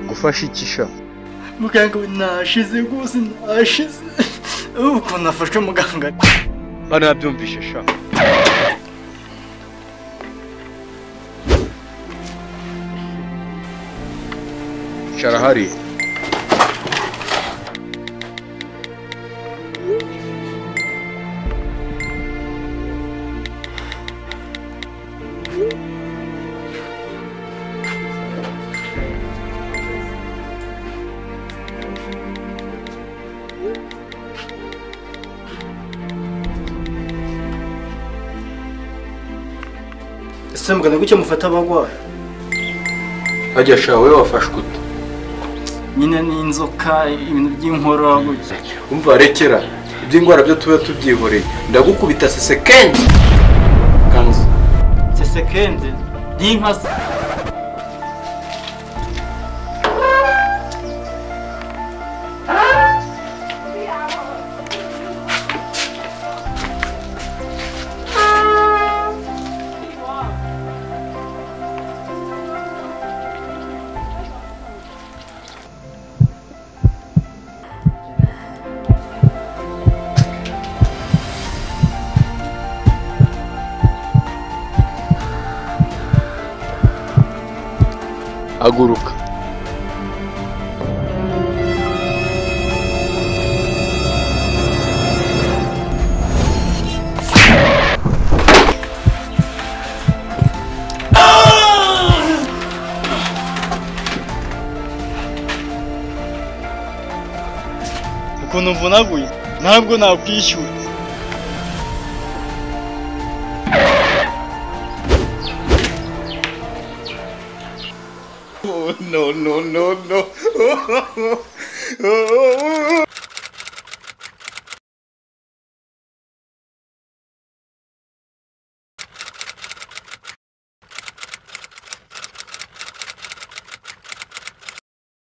Gufasha ikisha muganga nashize rwose nashize ukuntu nafashwe muganga banabyumvishe sha. Icara hariya. Ese muganga kuki mufata abagwayi? Hajya sha wowe wafashwe ute? Nyine ni inzoka ibintu by'inkorora gutya. Umva rekera iby'ingwara byo tuba tubyihoreye. Ndagukubita sesekenze. Kanze. Sesekenze? N'inka se. Haguruka. Ukuntu mvunaguye ntabwo nakwishyura. No, no, no, no.